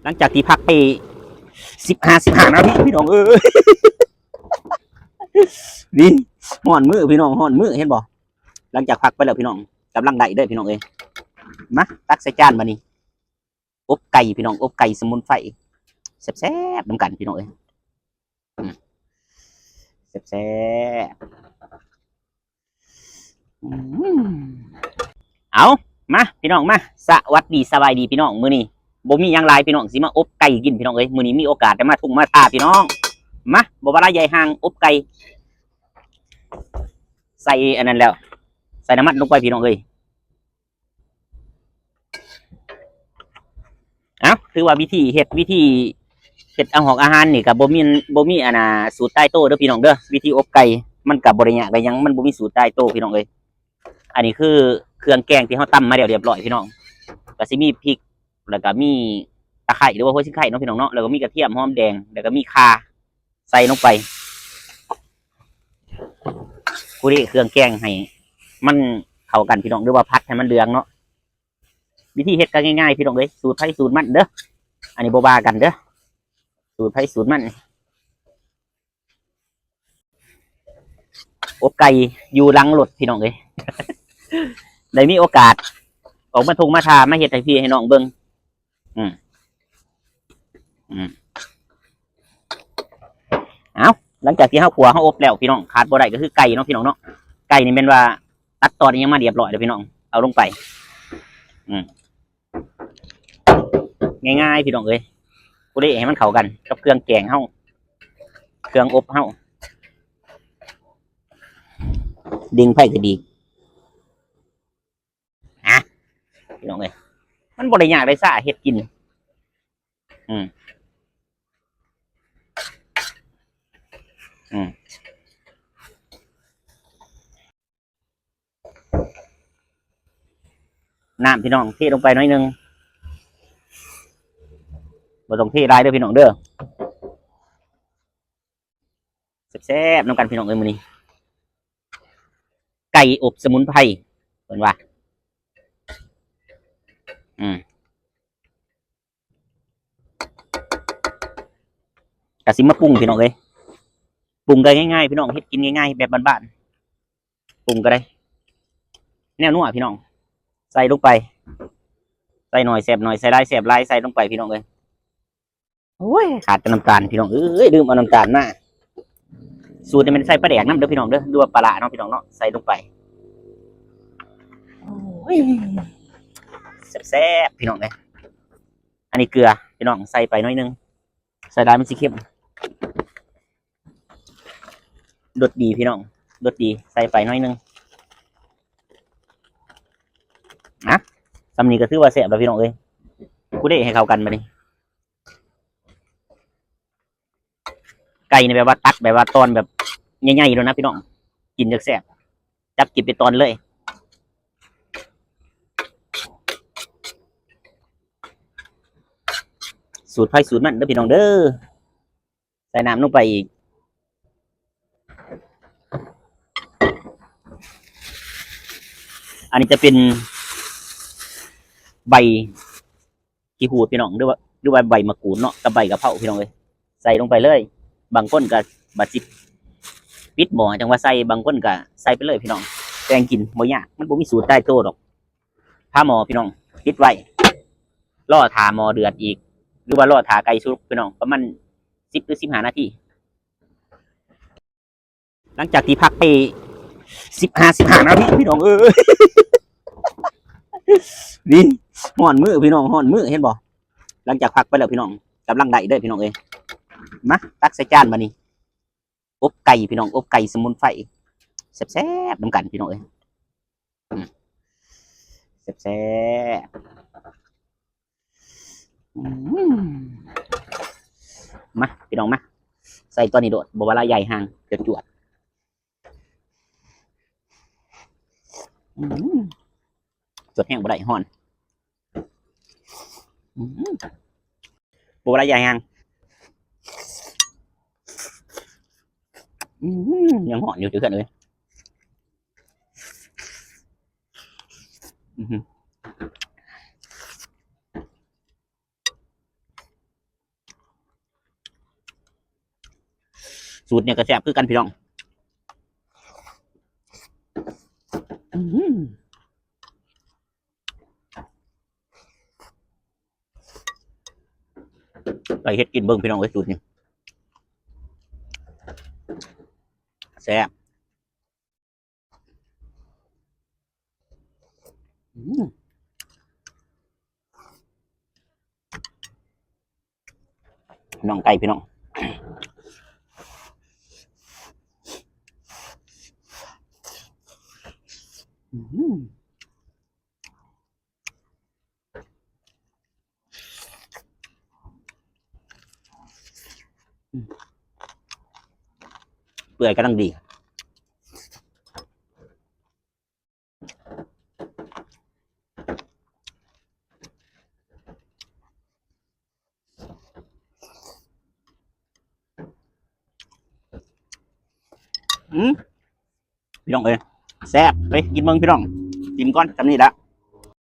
ຫຼັງຈາກທີ່ພັກໄປສິບຫ້າ ສິບຫ້ານາທີ ພີ່ນ້ອງເອີຍ ນີ້ ຮ້ອນມືພີ່ນ້ອງ ຮ້ອນມື ເຫັນບໍ່? ຫຼັງຈາກພັກໄປແລ້ວພີ່ນ້ອງ ກຳລັງໄດ້ເດີ້ພີ່ນ້ອງເອີຍ. ມາ ຕັກໃສ່ຈານບາດນີ້. ອົບໄກ່ພີ່ນ້ອງ ອົບໄກ່ສະໝຸນໄພ ແຊບໆນຳກັນພີ່ນ້ອງເອີຍ ອືມ ແຊບໆ ອືມ ເອົາ ມາພີ່ນ້ອງມາ ສະຫວັດດີສະບາຍດີພີ່ນ້ອງ. ມື້ນີ້ບໍ່ມີຫຍັງຫຼາຍພີ່ນ້ອງ ຊິມາອົບໄກ່ກິນພີ່ນ້ອງເອີຍ. ມື້ນີ້ມີໂອກາດໄດ້ມາທົ່ງມາທ່າພີ່ນ້ອງ ມາ ບໍ່ວ່າລາຍໃຫຍ່ຫ່າງ ອົບໄກ່ ໃສ່ອັນນັ້ນແລ້ວ ໃສ່ນ້ຳມັນລົງໄປພີ່ນ້ອງເອີຍ. ເອົ້າ ຖືວ່າວິທີເຮັດ ວິທີເຮັດອາຫອກອາຫານນີ້ກໍບໍ່ມີ ບໍ່ມີອັນນ່າ ສູດຕາຍໂຕເດີ້ພີ່ນ້ອງເດີ້. ວິທີອົບໄກ່ມັນກໍບໍ່ໄດ້ຍາກໄດ້ຫຍັງ ມັນບໍ່ມີສູດຕາຍໂຕພີ່ນ້ອງເອີຍ. ອັນນີ້ຄືເຄື່ອງແກງທີ່ເຮົາຕຳມາແລ້ວຮຽບຮ້ອຍພີ່ນ້ອງ ກໍຊິມີພິກ ແລ້ວກໍມີຕະໄຄ ຫຼືວ່າຫົວສີໄຄເນາະພີ່ນ້ອງເນາະ ແລ້ວກໍມີກະທຽມ ຫອມແດງ ແລ້ວກໍມີຂ່າ ໃສ່ລົງໄປ ຜູ້ເດເຄື່ອງແກງໃຫ້ມັນເຂົ້າກັນພີ່ນ້ອງ ຫຼືວ່າຜັດໃຫ້ມັນເຫຼືອງເນາະ. ວິທີເຮັດກໍງ່າຍໆພີ່ນ້ອງເອີຍ ສູດໃຜສູດມັນເດີ້ ອັນນີ້ບໍ່ວ່າກັນເດີ້ ສູດໃຜສູດມັນ. ອົບໄກ່ຢູ່ຫຼັງລົດພີ່ນ້ອງເອີຍ ໄດ້ມີໂອກາດອອກມາທົ່ງມາທ່າ ມາເຮັດໃຫ້ພີ່ໃຫ້ນ້ອງເບິ່ງ. ອືມ ອືມ ເອົ້າ ຫຼັງຈາກທີ່ເຮົາຂົ້ວເຮົາອົບແລ້ວພີ່ນ້ອງ ຂາດບໍ່ໄດ້ກໍຄືໄກ່ເນາະພີ່ນ້ອງເນາະ. ໄກ່ນີ້ແມ່ນວ່າຕັດຕອນອີ່ຫຍັງມາຮຽບຮ້ອຍແລ້ວພີ່ນ້ອງ ເອົາລົງໄປ. ອືມ ງ່າຍໆພີ່ນ້ອງເອີຍ ກູເລໃຫ້ມັນເຂົ້າກັນກັບເຄື່ອງແກງເຮົາ ເຄື່ອງອົບເຮົາ. ເລັ່ງໄຟກໍດີ ຮະ ພີ່ນ້ອງເອີຍ ມັນບໍ່ໄດ້ຍາກໄດ້ຊ້າເຮັດກິນ. ອືມ ອືມ ນ້ຳພີ່ນ້ອງ ເທລົງໄປໜ້ອຍໜຶ່ງ ບໍ່ຕ້ອງເທຫຼາຍເດີ້ພີ່ນ້ອງເດີ້. ແຊບໆນຳກັນພີ່ນ້ອງເອີຍ ມື້ນີ້ ໄກ່ອົບສະໝຸນໄພ ເພິ່ນວ່າ ອືມ ກະຊິມາປຸງພີ່ນ້ອງເອີຍ ປຸງກໍງ່າຍໆພີ່ນ້ອງ ເຮັດກິນງ່າຍໆແບບບ້ານໆ ປຸງກໍໄດ້ ແນວນົວພີ່ນ້ອງ ໃສ່ລົງໄປ ໃສ່ໜ້ອຍແຊບໜ້ອຍ ໃສ່ຫຼາຍແຊບຫຼາຍ ໃສ່ລົງໄປພີ່ນ້ອງເອີຍ. ໂອ້ຍ ຂາດແຕ່ນ້ຳຕານພີ່ນ້ອງເອີຍ ລືມເອົານ້ຳຕານມາ. ສູດນີ້ແມ່ນໃສ່ປາແດກນຳເດີ້ພີ່ນ້ອງເດີ້ ຫຼືວ່າປາຫຼ້າເນາະພີ່ນ້ອງເນາະ ໃສ່ລົງໄປ. ໂອ້ຍ ແຊບໆພີ່ນ້ອງເອີຍ. ອັນນີ້ເກືອພີ່ນ້ອງ ໃສ່ໄປໜ້ອຍໜຶ່ງ ໃສ່ຫຼາຍມັນຊິເຄັມ. ລົດດີພີ່ນ້ອງ ລົດດີ ໃສ່ໄປໜ້ອຍໜຶ່ງ. ນະ ສ່ຳນີ້ກໍຖືວ່າແຊບແລ້ວພີ່ນ້ອງເອີຍ. ກູເລໃຫ້ເຂົ້າກັນບາດນີ້. ໄກ່ນີ້ແບບວ່າຕັດແບບວ່າຕອນແບບໃຫຍ່ໆໂລດນະພີ່ນ້ອງ ກິນຈັ່ງແຊບ ຈັບກິນເປັນຕອນເລີຍ. ສູດໃຜສູດມັນເດີ້ພີ່ນ້ອງເດີ້. ໃສ່ນ້ຳລົງໄປອີກ. ອັນນີ້ຈະເປັນໃບຂີ້ຫູດພີ່ນ້ອງ ຫຼືວ່າ ຫຼືວ່າໃບໝາກກູດເນາະ ກັບໃບກະເພົາພີ່ນ້ອງເອີຍ ໃສ່ລົງໄປເລີຍ. ບາງຄົນກະບາດຊິປິດໝໍ້ຈັ່ງວ່າໃສ່ ບາງຄົນກະໃສ່ໄປເລີຍພີ່ນ້ອງ. ແຕ່ງກິນບໍ່ຍາກ ມັນບໍ່ມີສູດຕາຍໂຕດອກ. ຝາໝໍ້ພີ່ນ້ອງ ປິດໄວ້ ລໍຖ້າໝໍ້ເດືອດອີກ ຫຼືວ່າລໍຖ້າໄກ່ສຸກພີ່ນ້ອງ ປະມານສິບ ຫຼື ສິບຫ້ານາທີ. ຫຼັງຈາກທີ່ພັກໄປສິບຫ້າ ສິບຫ້ານາທີພີ່ນ້ອງເອີຍ ນີ້ ຮ້ອນມືພີ່ນ້ອງ ຮ້ອນມື ເຫັນບໍ່? ຫຼັງຈາກພັກໄປແລ້ວພີ່ນ້ອງ ກຳລັງໄດ້ເດີ້ພີ່ນ້ອງເອີຍ. ມາ ຕັກໃສ່ຈານບາດນີ້. ອົບໄກ່ພີ່ນ້ອງ ອົບໄກ່ສະໝຸນໄພ ແຊບໆນຳກັນພີ່ນ້ອງເອີຍ. ອືມ ແຊບໆ ອືມ ມາພີ່ນ້ອງມາ ໃສ່ຕອນນີ້ໂລດ ບໍ່ວ່າລາຍໃຫຍ່ຫ່າງ ຈວດໆ. ອືມ ຈວດແຮງບໍ່ໄດ້ ຮ້ອນ. ອືມ ບໍ່ໄດ້ຢາຍຫຍັງ. ອືມ ຍັງຮ້ອນຢູ່ເພື່ອນເອີຍ. ອືມ. ສູດນີ້ກໍແຊບຄືກັນພີ່ນ້ອງ. ອືມ ໄປເຮັດກິນເບິ່ງພີ່ນ້ອງເອີຍ ສູດນີ້ແຊບ. ອືມ ໜອງໄກ່ພີ່ນ້ອງ. ອືມ ເປື່ອຍກຳລັງດີ. ອືມ ພີ່ນ້ອງເອີຍ ແຊບເລີຍ ກິນເບິ່ງພີ່ນ້ອງ. ກິນກ່ອນ ສ່ຳນີ້ລະ.